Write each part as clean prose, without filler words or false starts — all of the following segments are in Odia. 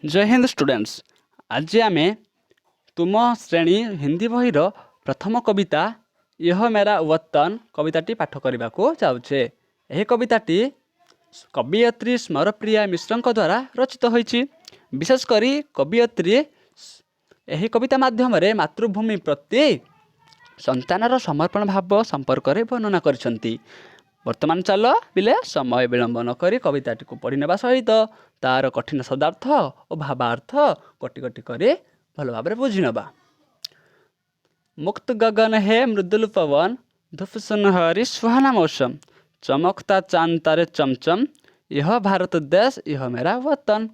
ଜୟ ହିନ୍ଦ ଷ୍ଟୁଡେଣ୍ଟସ୍। ଆଜି ଆମେ ତୁମ ଶ୍ରେଣୀ ହିନ୍ଦୀ ବହିର ପ୍ରଥମ କବିତା "यह मेरा वतन" କବିତାଟି ପାଠ କରିବାକୁ ଯାଉଛେ। ଏହି କବିତାଟି କବିୟତ୍ରୀ ସ୍ମରପ୍ରିୟା ମିଶ୍ରଙ୍କ ଦ୍ୱାରା ରଚିତ ହୋଇଛି। ବିଶେଷ କରି କବିୟତ୍ରୀ ଏହି କବିତା ମାଧ୍ୟମରେ ମାତୃଭୂମି ପ୍ରତି ସନ୍ତାନର ସମର୍ପଣ ଭାବ ସମ୍ପର୍କରେ ବର୍ଣ୍ଣନା କରିଛନ୍ତି। ବର୍ତ୍ତମାନ ଚାଲ ପିଲେ, ସମୟ ବିଳମ୍ବ ନକରି କବିତାଟିକୁ ପଢ଼ି ନେବା ସହିତ ତାର କଠିନ ଶବ୍ଦାର୍ଥ ଓ ଭାବାର୍ଥ ଗୋଟି ଗୋଟି କରି ଭଲ ଭାବରେ ବୁଝି ନେବା। मुक्त गगन है मृदुल पवन, धूप सुनहरी सुहाना मौसम, चमकता चांद तारे चमचम, यह भारत देश, यह मेरा वतन।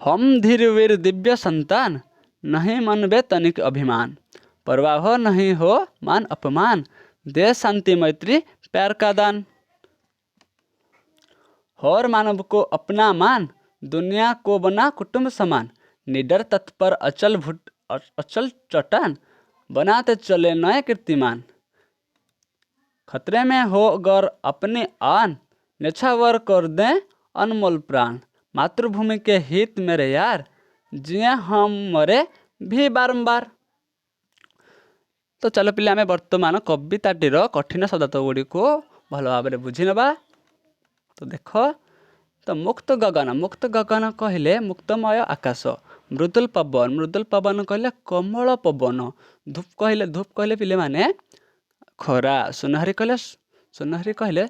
हम धीर वीर दिव्य संतान, नहीं मन में तनिक अभिमान, परवाह नहीं हो मान अपमान, दे शांति मैत्री प्यार का दान। हर मानव को अपना मान, दुनिया को बना कुटुंब समान, निडर तत्पर अचल भुट अचल चट्टान, बनाते चले नए कीर्तिमान। खतरे में हो गर अपनी आन, न्योछावर कर दें अनमोल प्राण, मातृभूमि के हित मेरे यार, जिए हम मरे भी बारंबार। ତ ଚାଲ ପିଲା, ଆମେ ବର୍ତ୍ତମାନ କବିତାଟିର କଠିନ ଶବ୍ଦ ଗୁଡ଼ିକୁ ଭଲ ଭାବରେ ବୁଝି ନେବା। ତ ଦେଖ ତ, ମୁକ୍ତ ଗଗନ। ମୁକ୍ତ ଗଗନ କହିଲେ ମୁକ୍ତମୟ ଆକାଶ। ମୃଦୁଲ ପବନ। ମୃଦୁଲ ପବନ କହିଲେ କୋମଳ ପବନ। ଧୂପ କହିଲେ ପିଲାମାନେ ଖରା। ସୁନହରି କହିଲେ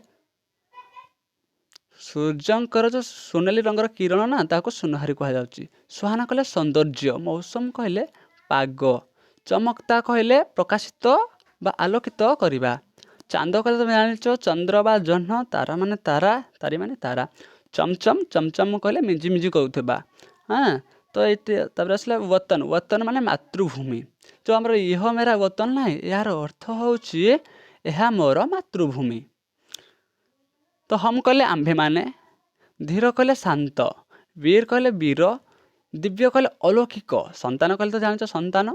ସୂର୍ଯ୍ୟଙ୍କର ଯେଉଁ ସୁନେଲି ରଙ୍ଗର କିରଣ ନା, ତାହାକୁ ସୁନହରି କୁହାଯାଉଛି। ସୁହାନା କହିଲେ ସୌନ୍ଦର୍ଯ୍ୟ। ମୌସମ କହିଲେ ପାଗ। ଚମକତା କହିଲେ ପ୍ରକାଶିତ ବା ଆଲୋକିତ କରିବା। ଚାନ୍ଦ କହିଲେ ତମେ ଜାଣିଛ ଚନ୍ଦ୍ର ବା ଜହ୍ନ। ତାରା ମାନେ ତାରା, ତାରି ମାନେ ତାରା। ଚମଚମ, ଚମଚମ କହିଲେ ମିଞ୍ଜି ମିଞ୍ଜି କରୁଥିବା। ହଁ, ତ ଏଇଠି ତାପରେ ଆସିଲା वतन। वतन ମାନେ ମାତୃଭୂମି। ଯେଉଁ ଆମର यह मेरा वतन ନାହିଁ, ଏହାର ଅର୍ଥ ହେଉଛି ଏହା ମୋର ମାତୃଭୂମି। ତ हम କହିଲେ ଆମ୍ଭେମାନେ, ଧୀର କହିଲେ ଶାନ୍ତ, ବୀର କହିଲେ ବୀର, ଦିବ୍ୟ କହିଲେ ଅଲୌକିକ, ସନ୍ତାନ କହିଲେ ତ ଜାଣିଛ ସନ୍ତାନ।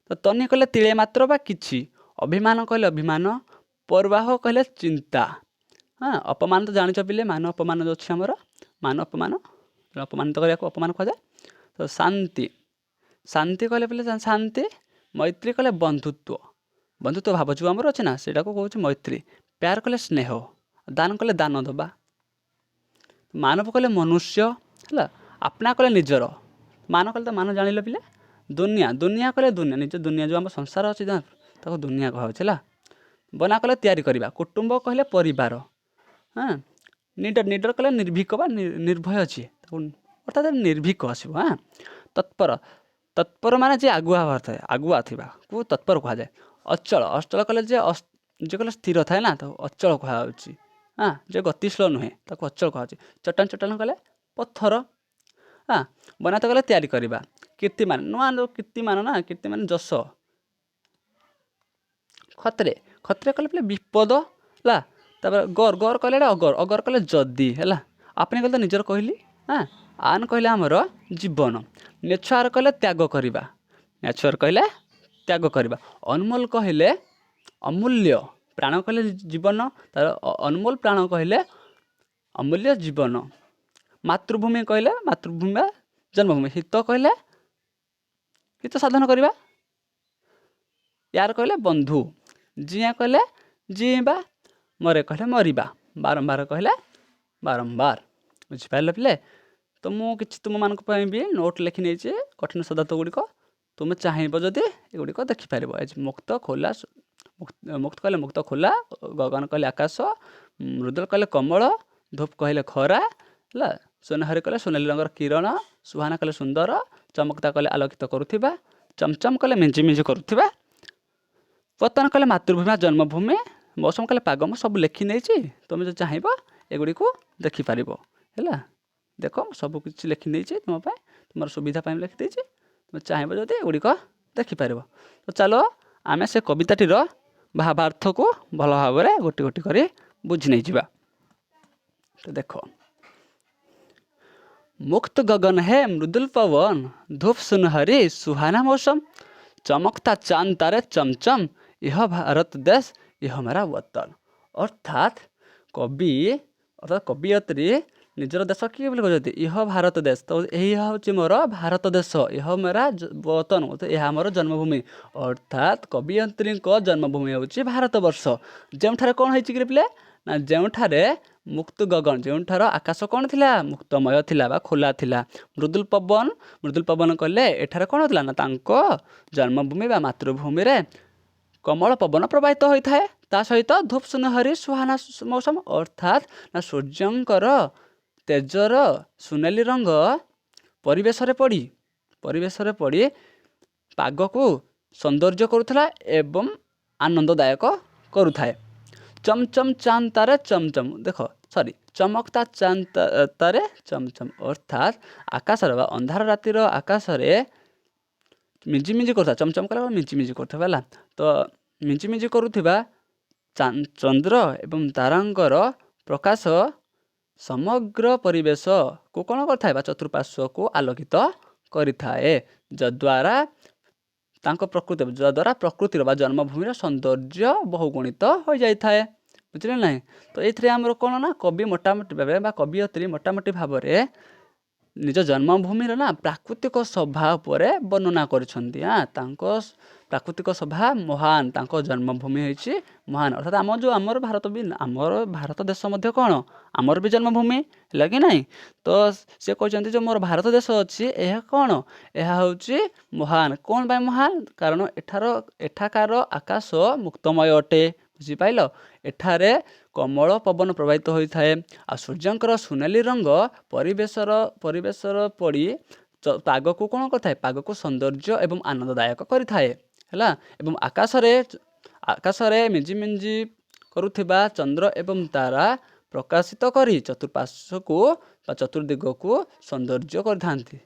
ତ ତନି କହିଲେ ତିଳେ ମାତ୍ର ବା କିଛି, ଅଭିମାନ କହିଲେ ଅଭିମାନ, ପରବାହ କହିଲେ ଚିନ୍ତା। ହଁ, ଅପମାନ ତ ଜାଣିଛ ପିଲେ, ମାନ ଅପମାନ ଯେଉଁ ଅଛି ଆମର, ମାନ ଅପମାନ, ଅପମାନିତ କରିବାକୁ ଅପମାନ କୁହାଯାଏ। ତ ଶାନ୍ତି, ଶାନ୍ତି କହିଲେ ପିଲେ ଶାନ୍ତି। ମୈତ୍ରୀ କହିଲେ ବନ୍ଧୁତ୍ୱ। ବନ୍ଧୁତ୍ୱ ଭାବ ଯେଉଁ ଆମର ଅଛି ନା, ସେଇଟାକୁ କହୁଛି ମୈତ୍ରୀ। ପ୍ୟାର କହିଲେ ସ୍ନେହ। ଦାନ କହିଲେ ଦାନ ଦେବା। ମାନବ କହିଲେ ମନୁଷ୍ୟ ହେଲା। ଆପଣା କହିଲେ ନିଜର। ମାନ କହିଲେ ତ ମାନ ଜାଣିଲ ପିଲେ। ଦୁନିଆ, ଦୁନିଆ କହିଲେ ଦୁନିଆ, ନିଜ ଦୁନିଆ, ଯେଉଁ ଆମ ସଂସାର ଅଛି ତାକୁ ଦୁନିଆ କୁହାଯାଉଛି ହେଲା। ବନା କହିଲେ ତିଆରି କରିବା। କୁଟୁମ୍ବ କହିଲେ ପରିବାର। ହଁ, ନିଡର, ନିଡର କହିଲେ ନିର୍ଭୀକ ବା ନିର୍ଭୟ ଯିଏ ତାକୁ, ଅର୍ଥାତ୍ ନିର୍ଭୀକ ଆସିବ। ହଁ, ତତ୍ପର, ତତ୍ପର ମାନେ ଯିଏ ଆଗୁଆ ଥାଏ, ଆଗୁଆ ଥିବାକୁ ତତ୍ପର କୁହାଯାଏ। ଅଚଳ, ଅଚଳ କହିଲେ ଯିଏ କହିଲେ ସ୍ଥିର ଥାଏ ନା, ତାକୁ ଅଚଳ କୁହାଯାଉଛି। ହଁ, ଯେ ଗତିଶୀଳ ନୁହେଁ ତାକୁ ଅଚଳ କୁହାଯାଉଛି। ଚଟାଣ, ଚଟାଣ କହିଲେ ପଥର। ହଁ, ବନାତ କହିଲେ ତିଆରି କରିବା। କୀର୍ତ୍ତିମାନ, ନୂଆ ଯେଉଁ କୀର୍ତ୍ତିମାନ ନା, କୀର୍ତ୍ତିମାନ ଯଶ। खतरे, खतरे କହିଲେ ପିଲେ ବିପଦ ହେଲା। ତାପରେ गर, गर କହିଲେ ଏଇଟା अगर, अगर କହିଲେ ଯଦି ହେଲା। अपनी କହିଲେ ତ ନିଜର କହିଲି। ହଁ, ଆନ କହିଲେ ଆମର ଜୀବନ। ନ୍ୟୋଛାବର କହିଲେ ତ୍ୟାଗ କରିବା। ନ୍ୟୋଛାବର କହିଲେ ତ୍ୟାଗ କରିବା। ଅନମୋଲ କହିଲେ ଅମୂଲ୍ୟ। ପ୍ରାଣ କହିଲେ ଜୀବନ ତାର, ଅନମୋଲ ପ୍ରାଣ କହିଲେ ଅମୂଲ୍ୟ ଜୀବନ। ମାତୃଭୂମି କହିଲେ ମାତୃଭୂମି ବା ଜନ୍ମଭୂମି। ହିତ କହିଲେ ହିତ ସାଧନ କରିବା। ୟାର କହିଲେ ବନ୍ଧୁ। ଜିଆ କହିଲେ ଜିଇଁବା। ମରେ କହିଲେ ମରିବା। ବାରମ୍ବାର କହିଲେ ବାରମ୍ବାର। ବୁଝିପାରିଲ ପିଲେ? ତ ମୁଁ କିଛି ତୁମମାନଙ୍କ ପାଇଁ ବି ନୋଟ୍ ଲେଖି ନେଇଛି, କଠିନ ଶବ୍ଦ ଗୁଡ଼ିକ। ତୁମେ ଚାହିଁବ ଯଦି ଏଗୁଡ଼ିକ ଦେଖିପାରିବ। ଏ ମୁକ୍ତ ଖୋଲା, ମୁକ୍ତ କହିଲେ ମୁକ୍ତ ଖୋଲା, ଗଗନ କହିଲେ ଆକାଶ, ମୃଦୁଳ କହିଲେ କୋମଳ, ଧୂପ କହିଲେ ଖରା ହେଲା, ସୁନହରି କହିଲେ ସୁନେଲି ରଙ୍ଗର କିରଣ, ସୁହାନା କହିଲେ ସୁନ୍ଦର, ଚମକତା କହିଲେ ଆଲୋକିତ କରୁଥିବା, ଚମଚମ କହିଲେ ମିଞ୍ଜି ମିଞ୍ଜି କରୁଥିବା, वतन କହିଲେ ମାତୃଭୂମି ବା ଜନ୍ମଭୂମି, ମୌସମ କହିଲେ ପାଗ। ମୁଁ ସବୁ ଲେଖି ନେଇଛି, ତୁମେ ଯଦି ଚାହିଁବ ଏଗୁଡ଼ିକୁ ଦେଖିପାରିବ ହେଲା। ଦେଖ, ମୁଁ ସବୁ କିଛି ଲେଖି ନେଇଛି ତୁମ ପାଇଁ, ତୁମର ସୁବିଧା ପାଇଁ ଲେଖିଦେଇଛି। ତୁମେ ଚାହିଁବ ଯଦି ଏଗୁଡ଼ିକ ଦେଖିପାରିବ। ତ ଚାଲ, ଆମେ ସେ କବିତାଟିର ଭାବାର୍ଥକୁ ଭଲ ଭାବରେ ଗୋଟି ଗୋଟି କରି ବୁଝି ନେଇଯିବା। ତ ଦେଖ, मुक्त गगन है मृदुल पवन, धूप सुनहरी सुहाना मौसम, चमकता चांद तारे चमचम, यह भारत देश, यह मेरा वतन। ଅର୍ଥାତ୍ କବି, ଅର୍ଥାତ୍ କବିୟତ୍ରୀ ନିଜର ଦେଶ କିଏ ବୋଲି କହୁଛନ୍ତି? ଇହ ଭାରତ ଦେଶ। ତ ଏହି ହେଉଛି ମୋର ଭାରତ ଦେଶ, ଇହ ମେରା ବତନ, ଏହା ଆମର ଜନ୍ମଭୂମି। ଅର୍ଥାତ୍ କବିୟନ୍ତ୍ରୀଙ୍କ ଜନ୍ମଭୂମି ହେଉଛି ଭାରତବର୍ଷ, ଯେଉଁଠାରେ କ'ଣ ହେଇଛି କି ପିଲେ ନା ଯେଉଁଠାରେ ମୁକ୍ତ ଗଗନ, ଯେଉଁଠାର ଆକାଶ କ'ଣ ଥିଲା? ମୁକ୍ତମୟ ଥିଲା ବା ଖୋଲା ଥିଲା। ମୃଦୁଲ ପବନ, ମୃଦୁଲ ପବନ କହିଲେ ଏଠାରେ କ'ଣ ହେଉଥିଲା ନା ତାଙ୍କ ଜନ୍ମଭୂମି ବା ମାତୃଭୂମିରେ କମଳ ପବନ ପ୍ରବାହିତ ହୋଇଥାଏ। ତା ସହିତ ଧୂପ ସୁନହରି ସୁହାନା ମୌସମ, ଅର୍ଥାତ୍ ନା ସୂର୍ଯ୍ୟଙ୍କର ତେଜର ସୁନେଲି ରଙ୍ଗ ପରିବେଶରେ ପଡ଼ି ପାଗକୁ ସୌନ୍ଦର୍ଯ୍ୟ କରୁଥିଲା ଏବଂ ଆନନ୍ଦଦାୟକ କରୁଥାଏ। ଚମଚମ ଚାନ୍ଦ ତାରେ ଚମଚମ, ଦେଖ ସରି, ଚମକତା ଚାନ୍ଦ ତାରେ ଚମଚମ, ଅର୍ଥାତ୍ ଆକାଶର ବା ଅନ୍ଧାର ରାତିର ଆକାଶରେ ମିଞ୍ଜି ମିଞ୍ଜି କରୁଥିବା, ଚମଚମ କଲେ ମିଞ୍ଜି ମିଞ୍ଜି କରୁଥିବା, ହେଲା ତ ମିଞ୍ଜି ମିଞ୍ଜି କରୁଥିବା ଚନ୍ଦ୍ର ଏବଂ ତାରାଙ୍କର ପ୍ରକାଶ ସମଗ୍ର ପରିବେଶକୁ କ'ଣ କରିଥାଏ ବା ଚତୁଃପାର୍ଶ୍ୱକୁ ଆଲୋକିତ କରିଥାଏ, ଯଦ୍ୱାରା ତାଙ୍କ ପ୍ରକୃତି, ଯଦ୍ୱାରା ପ୍ରକୃତିର ବା ଜନ୍ମଭୂମିର ସୌନ୍ଦର୍ଯ୍ୟ ବହୁଗୁଣିତ ହୋଇଯାଇଥାଏ। ବୁଝିଲେ ନାହିଁ? ତ ଏଇଥିରେ ଆମର କ'ଣ ନା କବି ମୋଟାମୋଟି ଭାବେ ବା କବିୟତ୍ରୀ ମୋଟାମୋଟି ଭାବରେ ନିଜ ଜନ୍ମଭୂମିର ନା ପ୍ରାକୃତିକ ଶୋଭା ଉପରେ ବର୍ଣ୍ଣନା କରିଛନ୍ତି। ତାଙ୍କ ପ୍ରାକୃତିକ ଶୋଭା ମହାନ, ତାଙ୍କ ଜନ୍ମଭୂମି ହେଇଛି ମହାନ। ଅର୍ଥାତ୍ ଆମ ଯେଉଁ ଆମର ଭାରତ ବି, ଆମର ଭାରତ ଦେଶ ମଧ୍ୟ କ'ଣ ଆମର ବି ଜନ୍ମଭୂମି, ହେଲା କି ନାହିଁ? ତ ସେ କହିଛନ୍ତି ଯେ ମୋର ଭାରତ ଦେଶ ଅଛି, ଏହା କ'ଣ? ଏହା ହେଉଛି ମହାନ। କ'ଣ ପାଇଁ ମହାନ? କାରଣ ଏଠାକାର ଆକାଶ ମୁକ୍ତମୟ ଅଟେ। ବୁଝିପାରିଲ? ଏଠାରେ କମଳ ପବନ ପ୍ରବାହିତ ହୋଇଥାଏ ଆଉ ସୂର୍ଯ୍ୟଙ୍କର ସୁନେଲି ରଙ୍ଗ ପରିବେଶର ପଡ଼ି ପାଗକୁ କ'ଣ କରିଥାଏ? ପାଗକୁ ସୌନ୍ଦର୍ଯ୍ୟ ଏବଂ ଆନନ୍ଦଦାୟକ କରିଥାଏ, ହେଲା? ଏବଂ ଆକାଶରେ ମିଞ୍ଜି ମିଞ୍ଜି କରୁଥିବା ଚନ୍ଦ୍ର ଏବଂ ତାରା ପ୍ରକାଶିତ କରି ଚତୁଃପାର୍ଶ୍ୱକୁ ବା ଚତୁର୍ଦିଗକୁ ସୌନ୍ଦର୍ଯ୍ୟ କରିଥାନ୍ତି,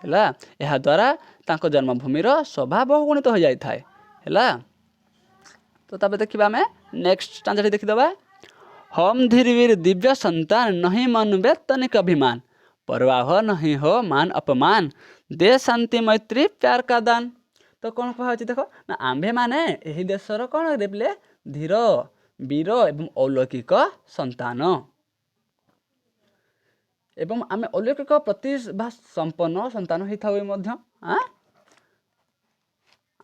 ହେଲା? ଏହାଦ୍ୱାରା ତାଙ୍କ ଜନ୍ମଭୂମିର ଶୋଭା ବହୁଗୁଣିତ ହୋଇଯାଇଥାଏ, ହେଲା? ତ ତାପରେ ଦେଖିବା ଆମେ ନେକ୍ସଟ ଷ୍ଟାଞ୍ଜାଟି ଦେଖିଦେବା। हम धीरवीर दिव्य संतान, नहीं मन में तनिक अभिमान, परवाह नहीं हो मान अपमान, दे शांति मैत्री प्यार का दान। ତ କ'ଣ କୁହାହେଉଛି ଦେଖ ନା ଆମ୍ଭେମାନେ ଏହି ଦେଶର କ'ଣ ପିଲେ? ଧୀର, ବୀର ଏବଂ ଅଲୌକିକ ସନ୍ତାନ ଏବଂ ଆମେ ଅଲୌକିକ ପ୍ରତିଭା ସମ୍ପନ୍ନ ସନ୍ତାନ ହେଇଥାଉ ମଧ୍ୟ।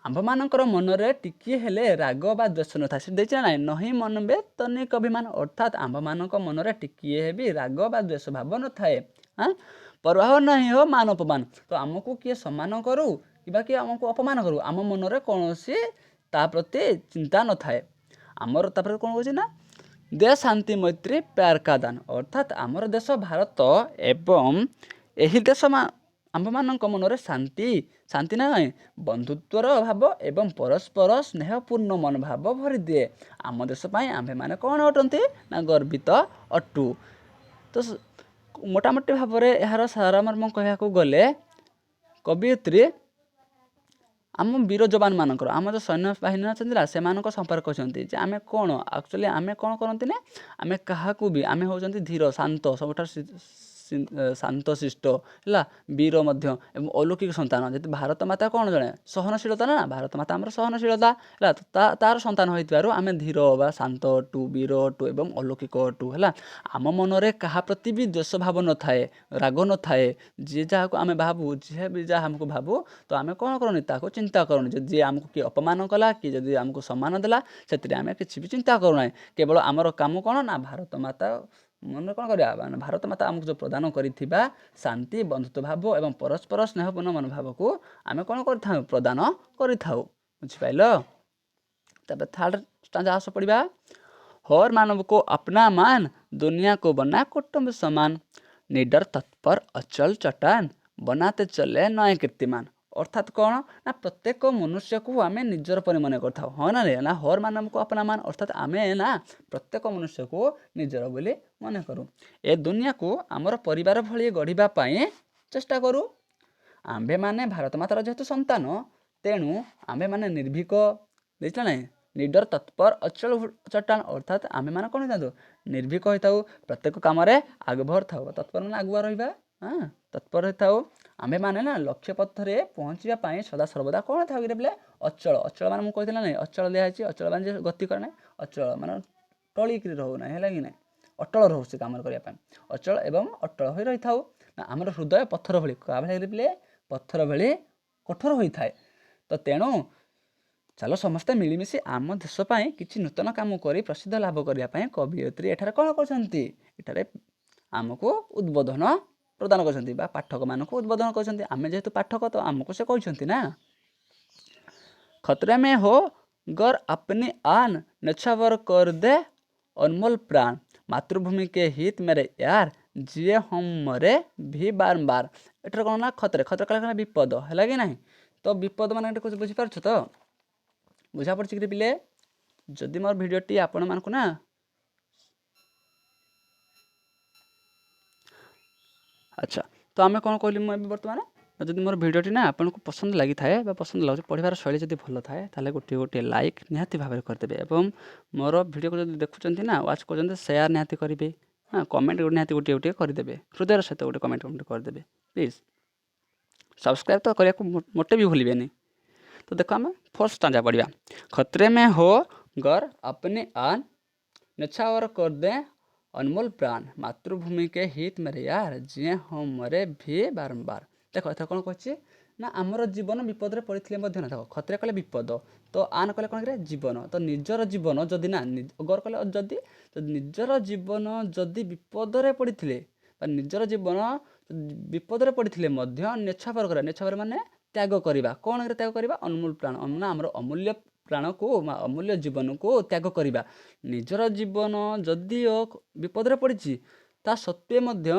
ଆମ୍ଭମାନଙ୍କର ମନରେ ଟିକିଏ ହେଲେ ରାଗ ବା ଦ୍ୱେଷ ନଥାଏ। ସେ ଦେଇଛି ନା ନାହିଁ? ନହିଁ ମନ ବେ ତନିକ ଅଭିମାନ, ଅର୍ଥାତ୍ ଆମ୍ଭମାନଙ୍କ ମନରେ ଟିକିଏ ବି ରାଗ ବା ଦ୍ୱେଷ ଭାବ ନଥାଏ। ପରବାହ ନାହିଁ ହୋ ମାନ ଅପମାନ, ତ ଆମକୁ କିଏ ସମ୍ମାନ କରୁ କିମ୍ବା କିଏ ଆମକୁ ଅପମାନ କରୁ, ଆମ ମନରେ କୌଣସି ତା ପ୍ରତି ଚିନ୍ତା ନଥାଏ ଆମର। ତାପରେ କ'ଣ କହୁଛି ନା ଦେ ଶାନ୍ତି ମୈତ୍ରୀ ପ୍ୟାର କା ଦାନ, ଅର୍ଥାତ୍ ଆମର ଦେଶ ଭାରତ ଏବଂ ଏହି ଦେଶ ଆମ୍ଭମାନଙ୍କ ମନରେ ଶାନ୍ତି, ଶାନ୍ତି ନା ନାହିଁ, ବନ୍ଧୁତ୍ୱର ଭାବ ଏବଂ ପରସ୍ପର ସ୍ନେହପୂର୍ଣ୍ଣ ମନୋଭାବ ଭରିଦିଏ। ଆମ ଦେଶ ପାଇଁ ଆମ୍ଭେମାନେ କ'ଣ ଅଟନ୍ତି ନା ଗର୍ବିତ ଅଟୁ। ତ ମୋଟାମୋଟି ଭାବରେ ଏହାର ସାରମର୍ମ କହିବାକୁ ଗଲେ କବିୟତ୍ରୀ ଆମ ବୀର ଯବାନମାନଙ୍କର, ଆମ ଯେଉଁ ସୈନ୍ୟ ବାହିନୀ ଅଛନ୍ତି ନା, ସେମାନଙ୍କ ସମ୍ପର୍କ କହିଛନ୍ତି ଯେ ଆମେ କ'ଣ ଆକ୍ଚୁଆଲି ଆମେ କ'ଣ କରନ୍ତି ନା ଆମେ କାହାକୁ ବି, ଆମେ ହେଉଛନ୍ତି ଧୀର, ଶାନ୍ତ, ସବୁଠାରୁ ଶାନ୍ତଶିଷ୍ଟ, ହେଲା, ବୀର ମଧ୍ୟ ଏବଂ ଅଲୌକିକ ସନ୍ତାନ। ଯେହେତୁ ଭାରତ ମାତା କ'ଣ ଜଣେ ସହନଶୀଳତା ନା, ଭାରତ ମାତା ଆମର ସହନଶୀଳତା, ହେଲା? ତାର ସନ୍ତାନ ହୋଇଥିବାରୁ ଆମେ ଧୀର ବା ଶାନ୍ତ ଅଟୁ, ବୀର ଅଟୁ ଏବଂ ଅଲୌକିକ ଅଟୁ, ହେଲା? ଆମ ମନରେ କାହା ପ୍ରତି ବି ଦ୍ୱେଷ ଭାବ ନଥାଏ, ରାଗ ନଥାଏ। ଯିଏ ଯାହାକୁ ଆମେ ଭାବୁ, ଯିଏ ବି ଯାହା ଆମକୁ ଭାବୁ, ତ ଆମେ କ'ଣ କରୁନି, ତାକୁ ଚିନ୍ତା କରୁନି। ଯଦି ଯିଏ ଆମକୁ କିଏ ଅପମାନ କଲା କି ଯଦି ଆମକୁ ସମ୍ମାନ ଦେଲା, ସେଥିରେ ଆମେ କିଛି ବି ଚିନ୍ତା କରୁନାହିଁ। କେବଳ ଆମର କାମ କ'ଣ ନା ଭାରତ ମାତା ମନରେ କ'ଣ କରିବା, ମାନେ ଭାରତ ମାତା ଆମକୁ ଯେଉଁ ପ୍ରଦାନ କରିଥିବା ଶାନ୍ତି, ବନ୍ଧୁତ୍ୱ ଭାବ ଏବଂ ପରସ୍ପର ସ୍ନେହପୂର୍ଣ୍ଣ ମନୋଭାବକୁ ଆମେ କ'ଣ କରିଥାଉ? ପ୍ରଦାନ କରିଥାଉ। ବୁଝିପାରିଲ? ତାପରେ ଥାର୍ଡ଼ ଷ୍ଟାଞ୍ଜା ଆସ ପଢ଼ିବା। हर मानव को अपना मान, दुनिया को बना कुटुंब समान, निडर तत्पर अचल चट्टान, बनाते चले नए कीर्तिमान। ଅର୍ଥାତ୍ କ'ଣ ନା ପ୍ରତ୍ୟେକ ମନୁଷ୍ୟକୁ ଆମେ ନିଜର ପରି ମନେ କରିଥାଉ, ହଁ ନା ନା? हर मानव को अपना मान, ଅର୍ଥାତ୍ ଆମେ ନା ପ୍ରତ୍ୟେକ ମନୁଷ୍ୟକୁ ନିଜର ବୋଲି ମନେ କରୁ। ଏ ଦୁନିଆକୁ ଆମର ପରିବାର ଭଳି ଗଢ଼ିବା ପାଇଁ ଚେଷ୍ଟା କରୁ। ଆମ୍ଭେମାନେ ଭାରତ ମାତାର ଯେହେତୁ ସନ୍ତାନ, ତେଣୁ ଆମ୍ଭେମାନେ ନିର୍ଭୀକ, ଦେଇଥିଲା ନାହିଁ, ନିଡର ତତ୍ପର ଅଚଳ ଚଟ୍ଟାଣ, ଅର୍ଥାତ୍ ଆମ୍ଭେମାନେ କ'ଣ ହେଇଥାନ୍ତୁ? ନିର୍ଭୀକ ହୋଇଥାଉ, ପ୍ରତ୍ୟେକ କାମରେ ଆଗଭର ଥାଉ। ତତ୍ପର ମାନେ ଆଗୁଆ ରହିବା, ହଁ, ତତ୍ପର ହେଇଥାଉ। ଆମ୍ଭେମାନେ ନା ଲକ୍ଷ୍ୟ ପଥରେ ପହଞ୍ଚିବା ପାଇଁ ସଦା ସର୍ବଦା କ'ଣ ଥାଉ କିରେ ପିଲେ? ଅଚଳ। ଅଚଳ ମାନେ ମୁଁ କହିଥିଲି ନା ନାହିଁ? ଅଚଳ ଦିଆହେଇଛି। ଅଚଳ ମାନେ ଯେ ଗତି କରେ ନାହିଁ, ଅଚଳ ମାନେ ଟଳିକିରି ରହୁନାହିଁ, ହେଲା କି ନାହିଁ? ଅଟଳ ରହୁ ସେ କାମରେ କରିବା ପାଇଁ, ଅଚଳ ଏବଂ ଅଟଳ ହୋଇ ରହିଥାଉ। ନା ଆମର ହୃଦୟ ପଥର ଭଳି, କାହା ଭଳି ପିଲେ? ପଥର ଭଳି କଠୋର ହୋଇଥାଏ। ତ ତେଣୁ ଚାଲ ସମସ୍ତେ ମିଳିମିଶି ଆମ ଦେଶ ପାଇଁ କିଛି ନୂତନ କାମ କରି ପ୍ରସିଦ୍ଧ ଲାଭ କରିବା ପାଇଁ କବିୟତ୍ରୀ ଏଠାରେ କ'ଣ କରୁଛନ୍ତି? ଏଠାରେ ଆମକୁ ଉଦ୍ବୋଧନ ପ୍ରଦାନ କରିଛନ୍ତି ବା ପାଠକମାନଙ୍କୁ ଉଦ୍ବୋଧନ କରିଛନ୍ତି। ଆମେ ଯେହେତୁ ପାଠକ, ତ ଆମକୁ ସେ କହିଛନ୍ତି ନା। ଖତରେ ମେ ହୋ गर अपनी आन नछावर कर दे अनमोल प्राण, मातृभूमि के हित मेरे यार ଯିଏ ହମ୍ ମରେ ଭି ବାରମ୍ବାର। ଏଠାରେ କ'ଣ ନା ଖତରେ, ଖତରେ କହିଲେ କ'ଣ? ବିପଦ ହେଲା କି ନାହିଁ? ତ ବିପଦ ମାନେ ଏଠି ବୁଝିପାରୁଛ ତ? ବୁଝା ପଡ଼ୁଛି କି ପିଲେ? ଯଦି ମୋର ଭିଡ଼ିଓଟି ଆପଣମାନଙ୍କୁ ନା, ଆଚ୍ଛା, ତ ଆମେ କ'ଣ କହିଲି ମୁଁ ଏବେ ବର୍ତ୍ତମାନ? ଯଦି ମୋର ଭିଡ଼ିଓଟି ନା ଆପଣଙ୍କୁ ପସନ୍ଦ ଲାଗିଥାଏ ବା ପସନ୍ଦ ଲାଗୁଛି, ପଢ଼ିବାର ଶୈଳୀ ଯଦି ଭଲ ଥାଏ, ତାହେଲେ ଗୋଟିଏ ଗୋଟିଏ ଲାଇକ୍ ନିହାତି ଭାବରେ କରିଦେବେ। ଏବଂ ମୋର ଭିଡ଼ିଓକୁ ଯଦି ଦେଖୁଛନ୍ତି ନା, ୱାଚ୍ କରୁଛନ୍ତି, ସେୟାର ନିହାତି କରିବେ। ହଁ, କମେଣ୍ଟ ନିହାତି ଗୋଟିଏ ଗୋଟିଏ କରିଦେବେ, ହୃଦୟର ସହିତ ଗୋଟେ କମେଣ୍ଟ କରିଦେବେ ପ୍ଲିଜ୍। ସବସ୍କ୍ରାଇବ୍ ତ କରିବାକୁ ମୋଟେ ବି ଭୁଲିବେନି। ତ ଦେଖ, ଆମେ ଫୋର୍ଥ ଷ୍ଟାଞ୍ଜା ପଢ଼ିବା। ଖତରେ ମେ ହୋ ଗର अपने आन नछावर कर दे अनमोल प्राण, मातृभूमि के हित मेरे यार जिए हम मरे भी ବାରମ୍ବାର। ଦେଖ, ଏଥର କ'ଣ କହୁଛି ନା ଆମର ଜୀବନ ବିପଦରେ ପଡ଼ିଥିଲେ ମଧ୍ୟ ନା। ଦେଖ, ଖତରେ କଲେ ବିପଦ, ତ ଆନ କଲେ କ'ଣ କରେ? ଜୀବନ। ତ ନିଜର ଜୀବନ ଯଦି ନା, ଗର କଲେ ଯଦି, ନିଜର ଜୀବନ ଯଦି ବିପଦରେ ପଡ଼ିଥିଲେ ବା ନିଜର ଜୀବନ ବିପଦରେ ପଡ଼ିଥିଲେ ମଧ୍ୟ ନେଛାବର କରିବା। ନେଛାବର ମାନେ ତ୍ୟାଗ କରିବା। କ'ଣ ତ୍ୟାଗ କରିବା? ଅନମୋଲ ପ୍ରାଣ, ନା ଆମର ଅମୂଲ୍ୟ ପ୍ରାଣକୁ, ଅମୂଲ୍ୟ ଜୀବନକୁ ତ୍ୟାଗ କରିବା। ନିଜର ଜୀବନ ଯଦିଓ ବିପଦରେ ପଡ଼ିଛି, ତା ସତ୍ତ୍ୱେ ମଧ୍ୟ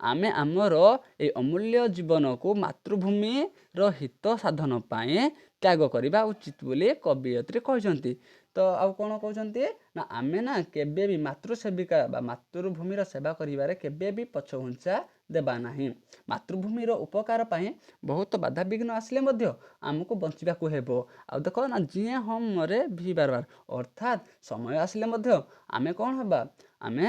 ଆମେ ଆମର ଏଇ ଅମୂଲ୍ୟ ଜୀବନକୁ ମାତୃଭୂମିର ହିତ ସାଧନ ପାଇଁ ତ୍ୟାଗ କରିବା ଉଚିତ ବୋଲି କବିୟତ୍ରୀ କହିଛନ୍ତି। ତ ଆଉ କ'ଣ କହୁଛନ୍ତି ନା ଆମେ ନା କେବେ ବି ମାତୃସେବିକା ବା ମାତୃଭୂମିର ସେବା କରିବାରେ କେବେ ବି ପଛଘୁଞ୍ଚା ଦେବା ନାହିଁ। ମାତୃଭୂମିର ଉପକାର ପାଇଁ ବହୁତ ବାଧାବିଘ୍ନ ଆସିଲେ ମଧ୍ୟ ଆମକୁ ବଞ୍ଚିବାକୁ ହେବ। ଆଉ ଦେଖ ନା, ଯିଏ ହଁ ମରେ ଭି ବାରବାର, ଅର୍ଥାତ୍ ସମୟ ଆସିଲେ ମଧ୍ୟ ଆମେ କ'ଣ ହେବା? ଆମେ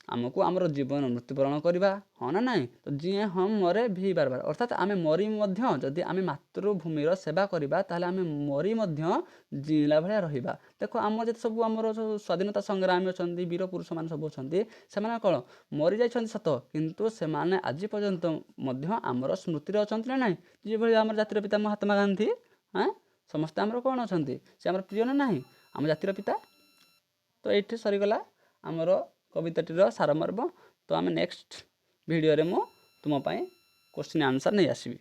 ଆମକୁ ଆମର ଜୀବନ ମୃତ୍ୟୁବରଣ କରିବା, ହଁ ନା ନାହିଁ? ତ ଯିଏ ହଁ ମରେ ଭି ବାରବାର, ଅର୍ଥାତ୍ ଆମେ ମରି ମଧ୍ୟ ଯଦି ଆମେ ମାତୃଭୂମିର ସେବା କରିବା, ତାହେଲେ ଆମେ ମରି ମଧ୍ୟ ଜିଇଁଲା ଭଳିଆ ରହିବା। ଦେଖ, ଆମ ଯେତେ ସବୁ ଆମର ସବୁ ସ୍ୱାଧୀନତା ସଂଗ୍ରାମୀ ଅଛନ୍ତି, ବୀର ପୁରୁଷମାନେ ସବୁ ଅଛନ୍ତି, ସେମାନେ କ'ଣ ମରିଯାଇଛନ୍ତି ସତ, କିନ୍ତୁ ସେମାନେ ଆଜି ପର୍ଯ୍ୟନ୍ତ ମଧ୍ୟ ଆମର ସ୍ମୃତିରେ ଅଛନ୍ତି ନା ନାହିଁ? ଯେଭଳି ଆମର ଜାତିର ପିତା ମହାତ୍ମା ଗାନ୍ଧୀ, ସମସ୍ତେ ଆମର କ'ଣ ଅଛନ୍ତି? ସେ ଆମର ପ୍ରିୟ ନା ନାହିଁ, ଆମ ଜାତିର ପିତା? ତ ଏଇଠି ସରିଗଲା ଆମର କବିତାଟିର ସାରମର୍ମ। ତ ଆମେ ନେକ୍ସଟ ଭିଡ଼ିଓରେ ମୁଁ ତୁମ ପାଇଁ କୋଶ୍ଚିନ୍ ଆନ୍ସର୍ ନେଇ ଆସିବି।